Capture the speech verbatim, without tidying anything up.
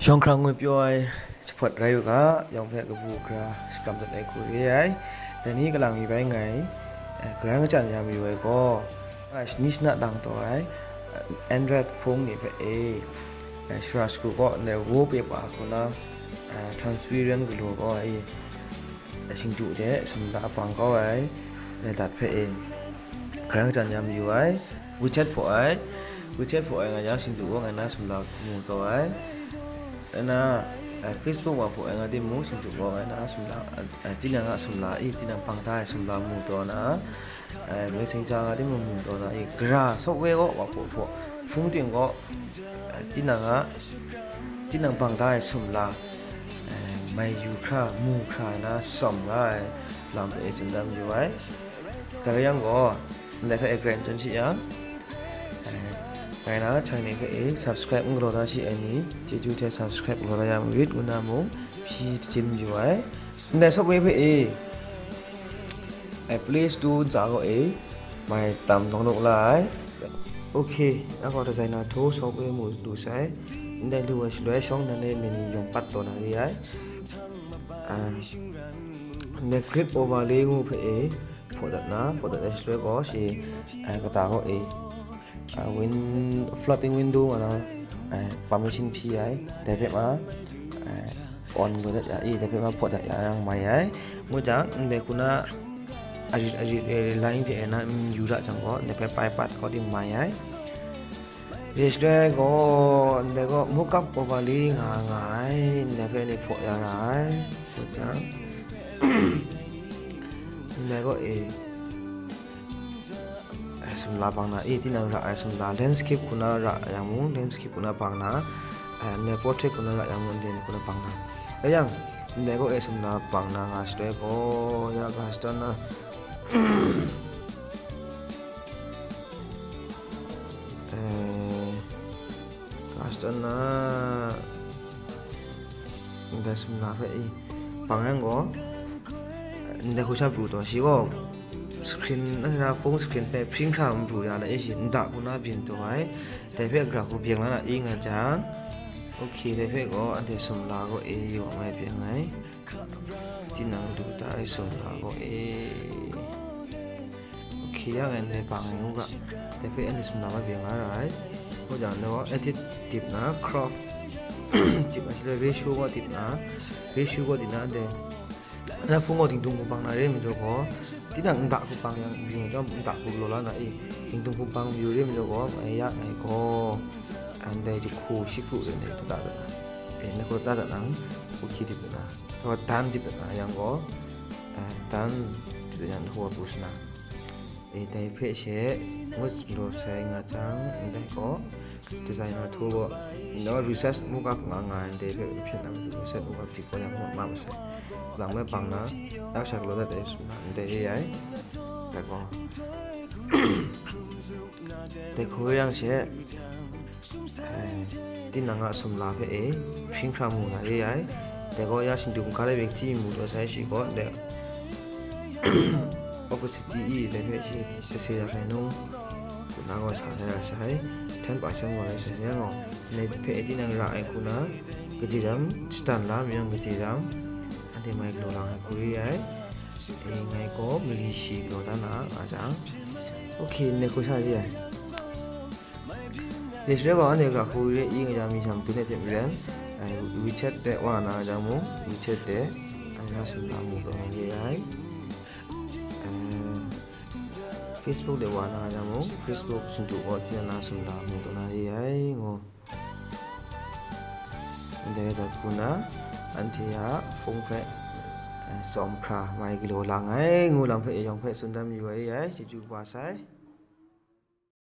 Jawng hkrang ngwi pyaw ai, shapawt rai u ga, yawng hpe kabu gara shakram dat ai hku re ai. Dai ni kalang mi bai ngai, eh, karan kachyan ya mayu ai gaw, nga shani shana dang taw ai, eh, Android phone ni hpe e, eh, shara shagu gaw, ndai wallpaper hku na, eh, transparent galaw gaw ai, eh, shingdu de sumla bang kau ai, eh, dat hpe e, karan kachyan ya mayu ai. WeChat hpaw ai, WeChat hpaw ai nga yang, shingdu gaw ngai na sumla mu taw ai. Ngai na, eh, Facebook wa hpaw ai nga timung, shingdu gaw ngai na sumla, eh, tinang a sumla i, tinang bang da ai sumla mu taw na, eh, Messenger nga timung mu taw na i, gara software gaw wa hpaw hpaw, hpung ting gaw, eh, tinang a, tinang bang da ai sumla, eh, mai yu hkra, mu hkra na sawm la ai lam hpe e tsun dan mayu ai. Gara yang gaw, ndai hpe e karen chun shi yang, eh, ngai na channel ni hpe e subscribe n galaw da shi ai ni, chyeju hte subscribe galaw da ya marit ngu na mung, hpyi jahtin mayu ai. Ndai software hpe e, eh, Play Store ntsa gaw e, mai tam dawng dawng la ai. Ok, a gaw designer htaw software mu lu sai. Ndai lu ai shaloi shawng nan e menu yawng pat taw na re ai. Ah, ndai grip overlay ngu hpe e, hpaw dat na, hpaw dat ai shaloi gaw shi, eh, kata gaw e, ah, win-, floating window nga na, eh, permission hpyi ai, dai hpe ma, eh, on lu dat ya i, dai hpe ma hpaw dat ya yang mai ai. Ngu jang, ndai hku na arit arit, eh, line hte na, mm, yu ra jang gaw, ndai hpe pai pat kau ting mai ai. Re shaloi gaw, ndai gaw mockup overlay nga nga ai, ndai hpe ni hpaw ya ra ai. Ngu jang, ndai gaw e, ai sumla bang na, e, tinang ra ai sumla, landscape hku na ra yang mung, landscape hku na bang na, eh, ndai portrait hku na ra yang mung, ndai hku na bang na. Rai yang, ndai gaw e sumla bang na nga shaloi gaw, ya ga shadawn na, eh, ga shadawn na, ndai sumla hpe i, bang yang gaw, ndai hku sha pru taw, shi gaw screen, na phone screen hpe hpring hkra n pru ya na, e shi nda hku na byin taw ai, dai hpe gara hku byeng la na i nga jang, ok, dai hpe gaw anhte sumla gaw e yaw mai byeng ai, tinang du da ai sumla gaw e. Ok, ya ngai ndai bang ai ngu ga, dai hpe anhte sumla mai byeng la ra ai. Ngu jang, dai gaw edit tip na, crop tip na, shaloi ratio gaw tip na, ratio gaw tip na, ndai na phone gaw dingdung hku bang na re majaw gaw, tinang nda hku bang yang, byin chyawm nda hku galaw la na i, dingdung hku bang mayu re majaw gaw, ngai ya ngai gaw, ndai jahku shi kru de ndai hta dat na, e, na hku dat dat na, ok tip dat na, dai gaw done tip dat na yang gaw, eh, done tip dat yang, na hku pru sa na. E, dai hpe she ngut law sai nga jang, ndai gaw, designer htaw gaw, no, research mockup nga nga ai, ndai hpe hpyen na matu, research mockup di gaw yang ma masai. Lang me bang na, ya sha galaw dat ai sumla, ndai re ai. Dai gaw, dai hku yang she, eh, tinang a sumla hpe e, hpring hkra mu na re ai. Dai gaw ya shingdung ga rai beng chyi mu taw sai shi gaw, ndai opacity i, dai hpe shi kase ya hkrai nung, hku na gaw sa sai ra sai, ten percent gaw rai sai yang gaw, ndai hpe e tinang ra ai hku na, gade ram, shatan la mi yang gade ram, anhte mai galaw lang ai hku re ai, e, ngai gaw mali shi galaw da na nga jang, ok, ndai hku sha re ai. Dai shaloi gaw, anhte ga hku re i nga yang mi sha matu ni hte maren, eh, WeChat de wa na nga jang mung, WeChat de, eh, na sumla mu taw na re ai. Eh, Facebook de wa na nga jang mung, Facebook shingdu gaw tinang na sumla mu taw na re ai, ngu. Ndai dat hku na, anhte a phone hpe, eh, tsawm hkra mai galaw lang ai, ngu lam hpe yawng hpe tsun dan mayu ai re ai, chyeju kaba sai.